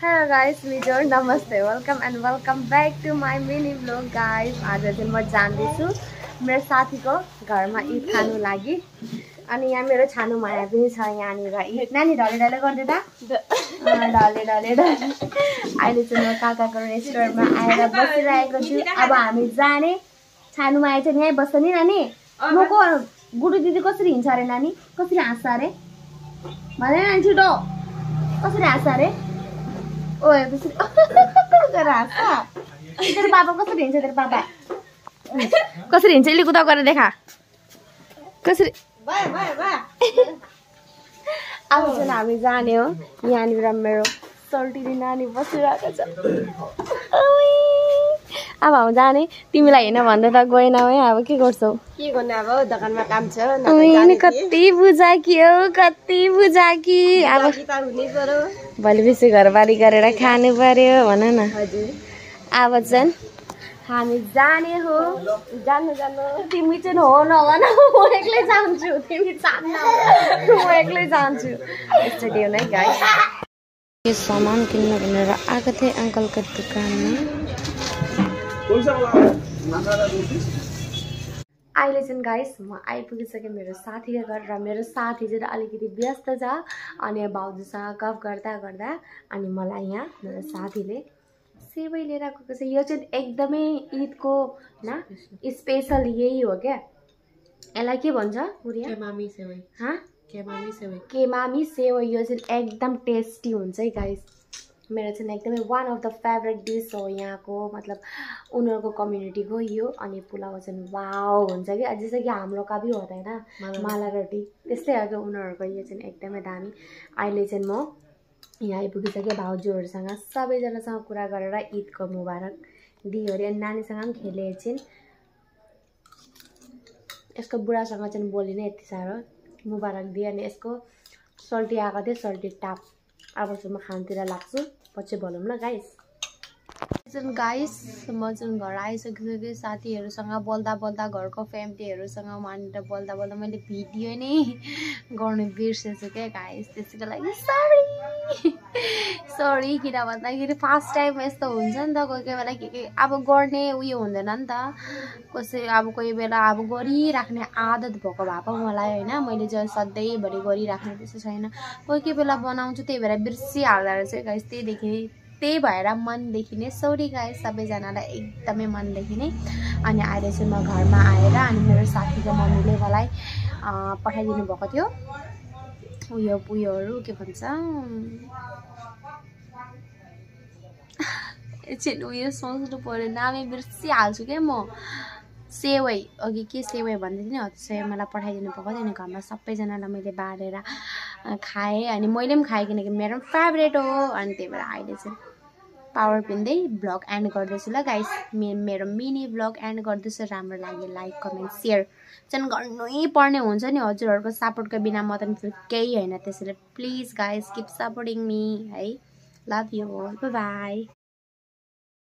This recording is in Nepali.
Hello guys, Mijor, namaste, welcome and welcome back to my mini vlog guys. आज चाहिँ म जान्दैछु मेरो साथीको घरमा ईद खानु लागि अनि यहाँ मेरो छानु माया पनि छ यहाँनिर ईद नानी ढले ढले गर्दै दा ढले ढले अहिले चाहिँ म काकाको रेस्टुरेन्टमा आएर बसिरहेको छु अब हामी जाने छानु माया चाहिँ यहीँ बस्छ नि नानी म को गुडु दिदी कसरी हिँड्छ अरे नानी कसरी हाँस्छ अरे भने नानी छिटो कसरी हाँस्छ अरे ओए कसरी तेरो पापा कसरी हिँड्छ तेरो पापा कसरी हिँड्छ इले कुदा गरेर देखा कसरी अब चाहिँ हामी जाने हो यहाँनिर मेरो सल्टिनी नानी बसिरहेको छ अब हामी जाने तिमीलाई हेर्न भन्दा त गएन है अब के गर्छौ के गर्ने अब दोकानमा काम छ कति बुझाकी हो कति बुझाकी अब भोलि बेसी घरबारी गरेर खानु पर्यो भन न अब चाहिँ हामी जाने हो जान्नु तिमी चाहिँ हो नभन म एक्लै जान्छु तिमी जान्न म एक्लै जान्छु यस्तो नै गाइस यो सामान किन्न भनेर आएको थिएँ अङ्कलको दोकानमा अहिले चाहिँ गाइस म आइपुगिसकेँ मेरो साथीको घर र मेरो साथी चाहिँ अलिकति व्यस्त छ अनि भाउजूसँग गफ गर्दा गर्दा अनि मलाई यहाँ मेरो साथीले सेवै लिएर आएको छ यो चाहिँ एकदमै ईदको न स्पेसल यही हो क्या यसलाई के भन्छ केमामी सेवै केमामी सेवै यो चाहिँ एकदम टेस्टी हुन्छ है गाइस मेरो चाहिँ एकदमै one of the favourite dish हो यहाँको मतलब उनीहरूको कम्युनिटीको यो अनि पुलाउ चाहिँ वाउ हुन्छ कि जस्तै कि हाम्रो कभी हुँदैन माला रोटी त्यस्तै हो कि उनीहरूको यो चाहिँ एकदमै दामी अहिले चाहिँ म यहाँ आइपुगिसकेँ भाउजूहरूसँग सबैजनासँग कुरा गरेर ईदको मुबारक दियो अरे अनि नानीसँग पनि खेले एकछिन यसको बुढासँग चाहिँ बोलिनँ यति साह्रो मुबारक दिएँ अनि यसको सल्टी आएको थियो सल्टी टाप अब चाहिँ म खानतिर लाग्छु पछि भनौँ ल गाइस म चाहिँ घर आइसकिसकेँ साथीहरूसँग बोल्दा बोल्दा घरको फ्यामिलीहरूसँग वहाँनिर बोल्दा बोल्दा मैले भिडियो नै गर्नु बिर्सेछु क्या गाइस त्यसैको लागि सरी किन भन्दाखेरि फर्स्ट टाइम यस्तो हुन्छ नि त कोही कोही बेला के अब गर्ने उयो हुँदैन नि त कसै अब कोही बेला अब गरिराख्ने आदत भएको भए पो मलाई होइन मैले चाहिँ सधैँभरि गरिराख्ने त्यस्तो छैन कोही कोही बेला बनाउँछु त्यही भएर बिर्सिहाल्दो रहेछ गाइस त्यही भएर मनदेखि नै सरी गाइस सबैजनालाई एकदमै मनदेखि नै अनि अहिले चाहिँ म घरमा आएर अनि मेरो साथीको मम्मीले मलाई पठाइदिनु भएको थियो उयोहरू के भन्छ एकछिन उयो सोच्नु पर्यो नामै बिर्सिहाल्छु क्या म सेवै अघि के सेवै भन्दै थिएँ नि हो त्यसै मलाई पठाइदिनु भएको थियो अनि घरमा सबैजनालाई मैले बाँडेर खाएँ अनि मैले पनि खाएँ किनकि मेरो पनि फेभरेट हो अनि त्यही भएर अहिले चाहिँ पावर पिन्दै भ्लग एन्ड गर्दैछु ल गाइस मेरो मिनी भ्लग एन्ड गर्दैछु राम्रो लाग्यो लाइक कमेन्ट सेयर चाहिँ गर्नै पर्ने हुन्छ नि हजुरहरूको सपोर्टको बिना म त केही होइन त्यसैले please guys keep supporting me है लभ यु बाई